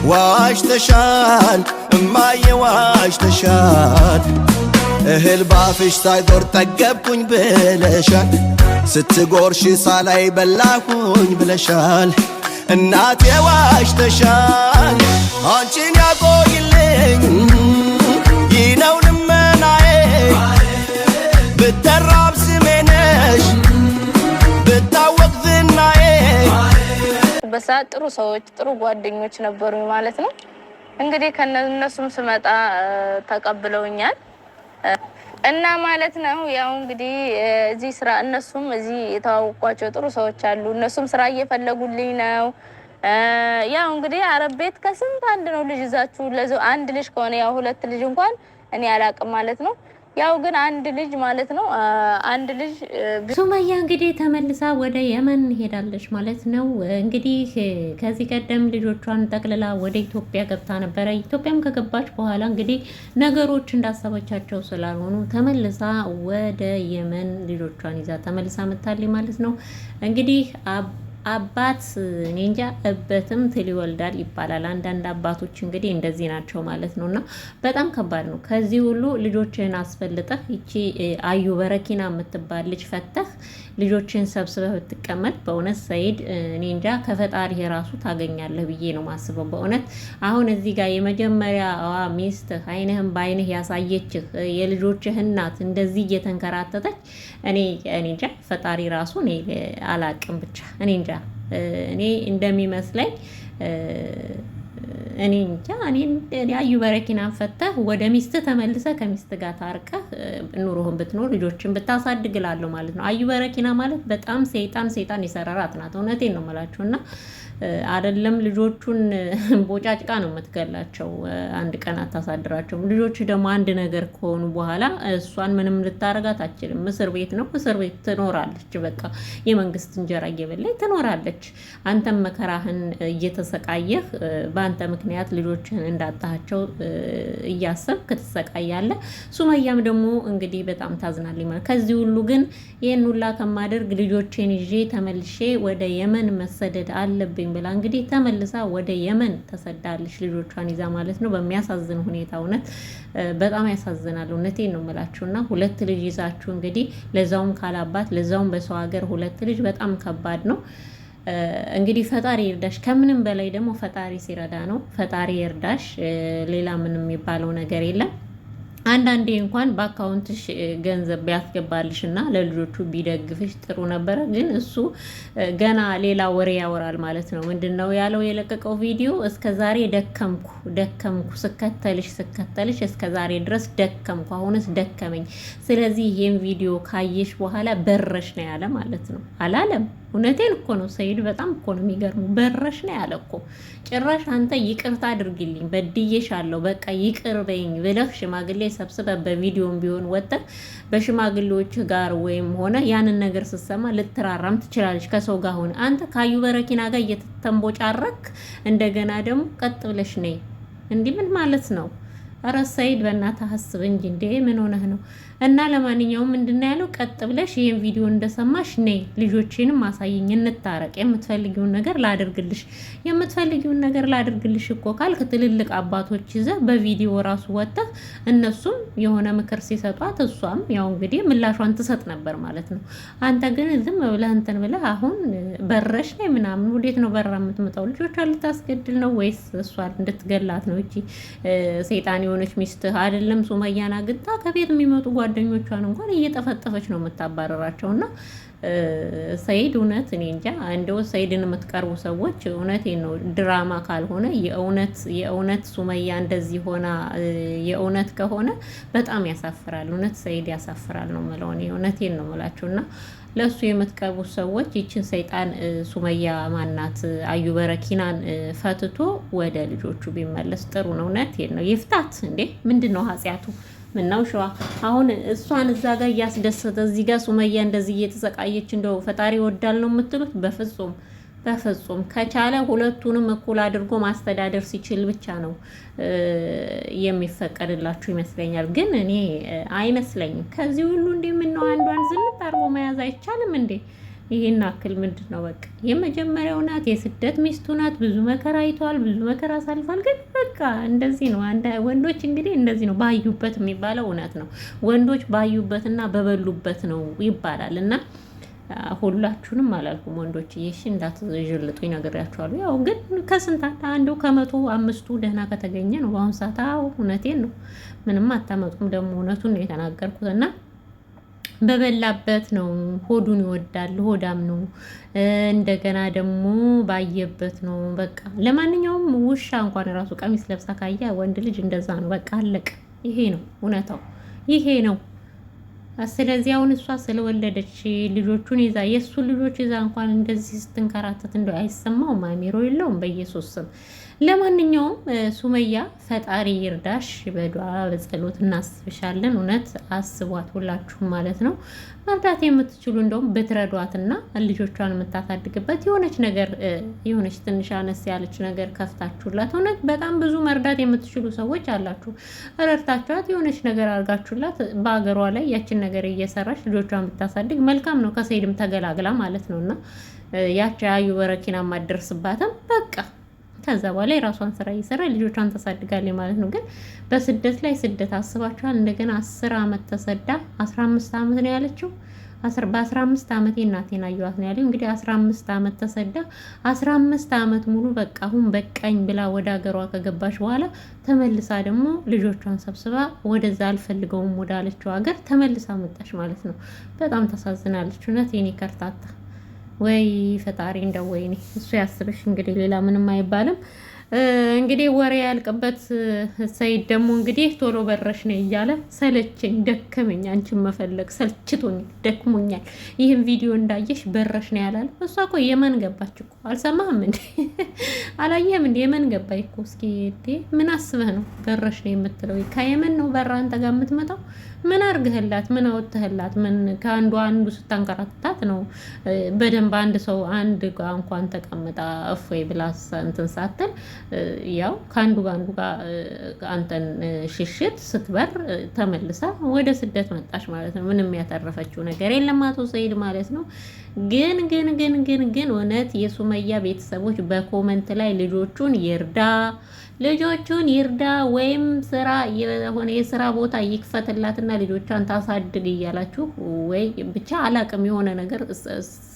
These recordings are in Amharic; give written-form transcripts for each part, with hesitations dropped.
ዋሽተሻል እማዬ ዋሽተሻል፣ እህል ባፍሽ ሳይዞር ጠገብኩኝ ብለሻል። ስትጎርሽ ሳላይ በላሁኝ ብለሻል። እናቴ ዋሽተሻል። አንቺን ያቆይልኝ ይህ ነው ልመናዬ። ብተራብ ስሜ ነሽ ብታወቅ ዝናዬ። በሰዓት ጥሩ ሰዎች፣ ጥሩ ጓደኞች ነበሩኝ ማለት ነው። እንግዲህ ከነሱም ስመጣ ተቀብለውኛል እና ማለት ነው። ያው እንግዲህ እዚህ ስራ እነሱም እዚህ የተዋወቋቸው ጥሩ ሰዎች አሉ። እነሱም ስራ እየፈለጉልኝ ነው። ያው እንግዲህ አረብ ቤት ከስንት አንድ ነው ልጅ ይዛችሁ፣ አንድ ልጅ ከሆነ ያው ሁለት ልጅ እንኳን እኔ አላቅም ማለት ነው። ያው ግን አንድ ልጅ ማለት ነው፣ አንድ ልጅ። ሱመያ እንግዲህ ተመልሳ ወደ የመን ሄዳለች ማለት ነው። እንግዲህ ከዚህ ቀደም ልጆቿን ጠቅልላ ወደ ኢትዮጵያ ገብታ ነበረ። ኢትዮጵያም ከገባች በኋላ እንግዲህ ነገሮች እንዳሰበቻቸው ስላልሆኑ ተመልሳ ወደ የመን ልጆቿን ይዛ ተመልሳ መታለች ማለት ነው። እንግዲህ አባት እኔ እንጃ እበትም ትል ይወልዳል ይባላል። አንዳንድ አባቶች እንግዲህ እንደዚህ ናቸው ማለት ነው። እና በጣም ከባድ ነው። ከዚህ ሁሉ ልጆችህን አስፈልጠህ ይቺ አዩ በረኪና የምትባል ልጅ ፈተህ ልጆችህን ሰብስበህ ብትቀመጥ በእውነት ሰይድ እኔ እንጃ ከፈጣሪ የራሱ ታገኛለህ ብዬ ነው ማስበው። በእውነት አሁን እዚህ ጋር የመጀመሪያዋ ሚስትህ አይንህን በአይንህ ያሳየችህ የልጆችህ እናት እንደዚህ እየተንከራተተች እኔ እንጃ ፈጣሪ ራሱ እኔ አላቅም፣ ብቻ እኔ እንጃ፣ እኔ እንደሚመስለኝ እኔ እንጃ፣ እኔ አዩ በረኪናን ፈተህ ወደ ሚስት ተመልሰህ ከሚስት ጋር ታርቀህ ኑሮህን ብትኖር ልጆችን ብታሳድግ እላለሁ ማለት ነው። አዩ በረኪና ማለት በጣም ሰይጣን ሰይጣን የሰረራት ናት። እውነቴን ነው የምላችሁ እና አይደለም ልጆቹን ቦጫጭቃ ነው የምትገላቸው። አንድ ቀን አታሳድራቸውም። ልጆች ደግሞ አንድ ነገር ከሆኑ በኋላ እሷን ምንም ልታረጋት አትችልም። እስር ቤት ነው፣ እስር ቤት ትኖራለች። በቃ የመንግስት እንጀራ እየበላች ትኖራለች። አንተም መከራህን እየተሰቃየህ በአንተ ምክንያት ልጆችህን እንዳጣሃቸው እያሰብክ ትሰቃያለህ። ሱመያም ደግሞ እንግዲህ በጣም ታዝናለች ማለት ከዚህ ሁሉ ግን ይህን ሁላ ከማደርግ ልጆቼን ይዤ ተመልሼ ወደ የመን መሰደድ አለብኝ ብላ እንግዲህ ተመልሳ ወደ የመን ተሰዳለች፣ ልጆቿን ይዛ ማለት ነው። በሚያሳዝን ሁኔታ እውነት በጣም ያሳዝናል። እውነቴን ነው የምላችሁ። እና ሁለት ልጅ ይዛችሁ እንግዲህ ለዛውም ካላባት ለዛውም በሰው ሀገር ሁለት ልጅ በጣም ከባድ ነው። እንግዲህ ፈጣሪ ይርዳሽ። ከምንም በላይ ደግሞ ፈጣሪ ሲረዳ ነው። ፈጣሪ ይርዳሽ። ሌላ ምንም የሚባለው ነገር የለም። አንዳንዴ እንኳን በ account ሽ ገንዘብ ቢያስገባልሽ እና ለልጆቹ ቢደግፍሽ ጥሩ ነበረ። ግን እሱ ገና ሌላ ወሬ ያወራል ማለት ነው። ምንድን ነው ያለው የለቀቀው ቪዲዮ? እስከ ዛሬ ደከምኩ ደከምኩ ስከተልሽ ስከተልሽ እስከ ዛሬ ድረስ ደከምኩ፣ አሁንስ ደከመኝ። ስለዚህ ይሄን ቪዲዮ ካየሽ በኋላ በረሽ ነው ያለ ማለት ነው። አላለም? እውነቴን እኮ ነው ሰይድ፣ በጣም እኮ ነው የሚገርሙ። በረሽ ነው ያለ እኮ። ጭራሽ አንተ ይቅርታ አድርጊልኝ በድዬሻለሁ፣ በቃ ይቅር በይኝ ብለህ ሽማግሌ ሰብስበህ በቪዲዮም ቢሆን ወጥተህ በሽማግሌዎች ጋር ወይም ሆነ ያንን ነገር ስትሰማ ልትራራም ትችላለች። ከሰው ጋር ሆነ አንተ ካዩ በረኪና ጋር እየተንቦጫረክ እንደገና ደግሞ ቀጥ ብለሽ ነይ፣ እንዲህ ምን ማለት ነው? ኧረ ሰይድ በእናትህ አስብ እንጂ እንዴ፣ ምን ሆነህ ነው? እና ለማንኛውም ምንድን ነው ያለው? ቀጥ ብለሽ ይህን ቪዲዮ እንደሰማሽ ነይ፣ ልጆቼንም አሳይኝ፣ እንታረቅ፣ የምትፈልጊውን ነገር ላድርግልሽ፣ የምትፈልጊውን ነገር ላድርግልሽ እኮ ካልክ ትልልቅ አባቶች ይዘህ በቪዲዮ ራሱ ወጥተህ እነሱም የሆነ ምክር ሲሰጧት እሷም ያው እንግዲህ ምላሿን ትሰጥ ነበር ማለት ነው። አንተ ግን ዝም ብለህ እንትን ብለህ አሁን በረሽ ነይ ምናምን፣ ወዴት ነው በራ የምትመጣው? ልጆቿን ልታስገድል ነው ወይስ እሷን እንድትገላት ነው? እቺ ሰይጣን የሆነች ሚስትህ አይደለም ሱመያን አግኝታ ከቤት የሚመጡ ጓደኞቿን እንኳን እየጠፈጠፈች ነው የምታባረራቸው። እና ሰይድ እውነት እኔ እንጃ፣ እንደው ሰይድን የምትቀርቡ ሰዎች እውነቴን ነው፣ ድራማ ካልሆነ የእውነት የእውነት ሱመያ እንደዚህ ሆና የእውነት ከሆነ በጣም ያሳፍራል። እውነት ሰይድ ያሳፍራል ነው የምለው እኔ፣ እውነቴን ነው የምላችሁ። እና ለእሱ የምትቀርቡ ሰዎች ይችን ሰይጣን ሱመያ ማናት አዩ በረኪናን ፈትቶ ወደ ልጆቹ ቢመለስ ጥሩ ነው። እውነቴን ነው። ይፍታት እንዴ! ምንድን ነው ኃጢአቱ? ምነው ሸዋ አሁን እሷን እዛ ጋር እያስደሰተ እዚህ ጋር ሱመያ እንደዚህ እየተሰቃየች እንደው ፈጣሪ ይወዳል ነው የምትሉት? በፍጹም በፍጹም። ከቻለ ሁለቱንም እኩል አድርጎ ማስተዳደር ሲችል ብቻ ነው የሚፈቀድላችሁ ይመስለኛል። ግን እኔ አይመስለኝም። ከዚህ ሁሉ እንዴ ምነው አንዷን ዝንጥ አድርጎ መያዝ አይቻልም እንዴ? ይሄን አክል ምንድን ነው? በቃ የመጀመሪያው ናት፣ የስደት ሚስቱ ናት። ብዙ መከራ አይቷል፣ ብዙ መከራ አሳልፏል። ግን በቃ እንደዚህ ነው። ወንዶች እንግዲህ እንደዚህ ነው፣ ባዩበት የሚባለው እውነት ነው። ወንዶች ባዩበትና በበሉበት ነው ይባላል እና ሁላችሁንም አላልኩም ወንዶች፣ እሺ እንዳትዥልጡኝ ነግሬያችኋለሁ። ያው ግን ከስንት አንዱ ከ105ቱ ደህና ከተገኘ ነው በአሁኑ ሰዓት። አዎ እውነቴን ነው፣ ምንም አታመጡም። ደግሞ እውነቱን ነው የተናገርኩት እና በበላበት ነው ሆዱን ይወዳል፣ ሆዳም ነው። እንደገና ደግሞ ባየበት ነው። በቃ ለማንኛውም ውሻ እንኳን ራሱ ቀሚስ ለብሳ ካያ ወንድ ልጅ እንደዛ ነው። በቃ አለቀ። ይሄ ነው እውነታው፣ ይሄ ነው። ስለዚህ አሁን እሷ ስለወለደች ልጆቹን ይዛ የእሱን ልጆች ይዛ እንኳን እንደዚህ ስትንከራተት እንደ አይሰማውም፣ አእምሮ የለውም በኢየሱስ ስም። ለማንኛውም ሱመያ ፈጣሪ ይርዳሽ፣ በዱዓ በጸሎት እናስብሻለን። እውነት አስቧት ሁላችሁም ማለት ነው። መርዳት የምትችሉ እንደውም ብትረዷትና ልጆቿን የምታሳድግበት የሆነች ነገር የሆነች ትንሽ አነስ ያለች ነገር ከፍታችሁላት፣ እውነት በጣም ብዙ መርዳት የምትችሉ ሰዎች አላችሁ። ረድታችኋት የሆነች ነገር አድርጋችሁላት በሀገሯ ላይ ያችን ነገር እየሰራች ልጆቿን ብታሳድግ መልካም ነው። ከሰይድም ተገላግላ ማለት ነው እና ያቻ ያዩ በረኪና ማደርስባትም በቃ ከዛ በኋላ የራሷን ስራ እየሰራ ልጆቿን ታሳድጋለች ማለት ነው። ግን በስደት ላይ ስደት አስባችኋል? እንደገና 10 አመት ተሰዳ 15 አመት ነው ያለችው። በ15 አመቴ እናቴን አየኋት ነው ያለው። እንግዲህ 15 አመት ተሰዳ 15 አመት ሙሉ በቃ አሁን በቃኝ ብላ ወደ ሀገሯ ከገባች በኋላ ተመልሳ ደግሞ ልጆቿን ሰብስባ ወደዛ አልፈልገውም ወዳለችው ሀገር ተመልሳ መጣች ማለት ነው። በጣም ታሳዝናለች። እውነት የኔ ከርታታ ወይ ፈጣሪ እንደው ወይኔ እሱ ያስብሽ። እንግዲህ ሌላ ምንም አይባልም። እንግዲህ ወሬ ያልቅበት ሰይድ ደግሞ እንግዲህ ቶሎ በረሽ ነው እያለ ሰለቸኝ፣ ደከመኝ፣ አንቺን መፈለግ ሰልችቶኛል፣ ደክሞኛል። ይህን ቪዲዮ እንዳየሽ በረሽ ነው ያላለ። እሷ እኮ የመን ገባች እኮ አልሰማህም እንዴ? አላየህም እንዴ? የመን ገባች እኮ። እስኪ እንዴ ምን አስበህ ነው በረሽ ነው የምትለው? ከየመን ነው በራ አንተ ጋር የምትመጣው? ምን አርግህላት? ምን አወጥተህላት? ምን ከአንዱ አንዱ ስታንከራትታት ነው በደንብ አንድ ሰው አንድ ጋ እንኳን ተቀምጣ እፎይ ብላ እንትን ሳትል ያው ከአንዱ ጋር አንዱ ጋር አንተን ሽሽት ስትበር ተመልሳ ወደ ስደት መጣች ማለት ነው። ምንም ያተረፈችው ነገር የለም አቶ ሰይድ ማለት ነው። ግን ግን ግን ግን ግን እውነት የሱመያ ቤተሰቦች በ comment ላይ ልጆቹን ይርዳ ልጆቹን ይርዳ ወይም ስራ የሆነ የስራ ቦታ ይክፈትላትና ልጆቿን ታሳድግ እያላችሁ ወይ ብቻ አላቅም የሆነ ነገር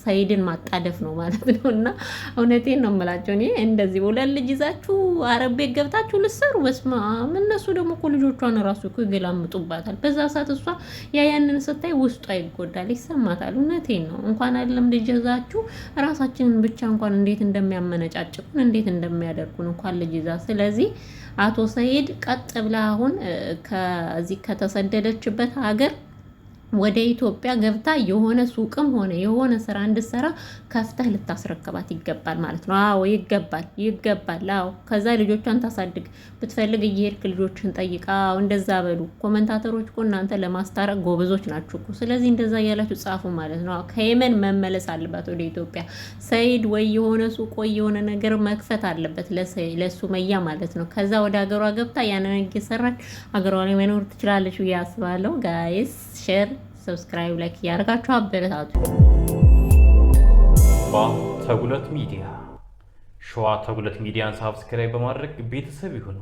ሰይድን ማጣደፍ ነው ማለት ነው። እና እውነቴን ነው የምላቸው እኔ እንደዚህ ሁለት ልጅ ይዛችሁ አረብ ቤት ገብታችሁ ልትሰሩ በስመ አብ። እነሱ ደግሞ እኮ ልጆቿን እራሱ እኮ ይገላምጡባታል። በዛ ሰዓት እሷ ያ ያንን ስታይ ውስጧ ይጎዳል፣ ይሰማታል። እውነቴን ነው። እንኳን አይደለም ልጅ ይዛችሁ ራሳችንን ብቻ እንኳን እንዴት እንደሚያመነጫጭቁን እንዴት እንደሚያደርጉን እንኳን ልጅ ይዛ። ስለዚህ አቶ ሰይድ ቀጥ ብላ አሁን ከዚህ ከተሰደደችበት ሀገር ወደ ኢትዮጵያ ገብታ የሆነ ሱቅም ሆነ የሆነ ስራ እንድትሰራ ከፍተህ ልታስረክባት ይገባል ማለት ነው። አዎ ይገባል፣ ይገባል። አዎ ከዛ ልጆቿን ታሳድግ። ብትፈልግ እየሄድክ ልጆችን ጠይቃ። አዎ እንደዛ በሉ። commentator ኦች እኮ እናንተ ለማስታረቅ ጎበዞች ናችሁ እኮ። ስለዚህ እንደዛ እያላችሁ ጻፉ ማለት ነው። ከየመን መመለስ አለባት ወደ ኢትዮጵያ። ሰይድ ወይ የሆነ ሱቅ ወይ የሆነ ነገር መክፈት አለበት ለሱመያ ማለት ነው። ከዛ ወደ ሀገሯ ገብታ ያንን እየሰራች ሀገሯ ላይ መኖር ትችላለች ብዬ አስባለሁ። Guys share፣ subscribe፣ like እያደረጋችሁ አበረታቱ። ተጉለት ሚዲያ ሸዋ ተጉለት ሚዲያን subscribe በማድረግ ቤተሰብ ይሁኑ።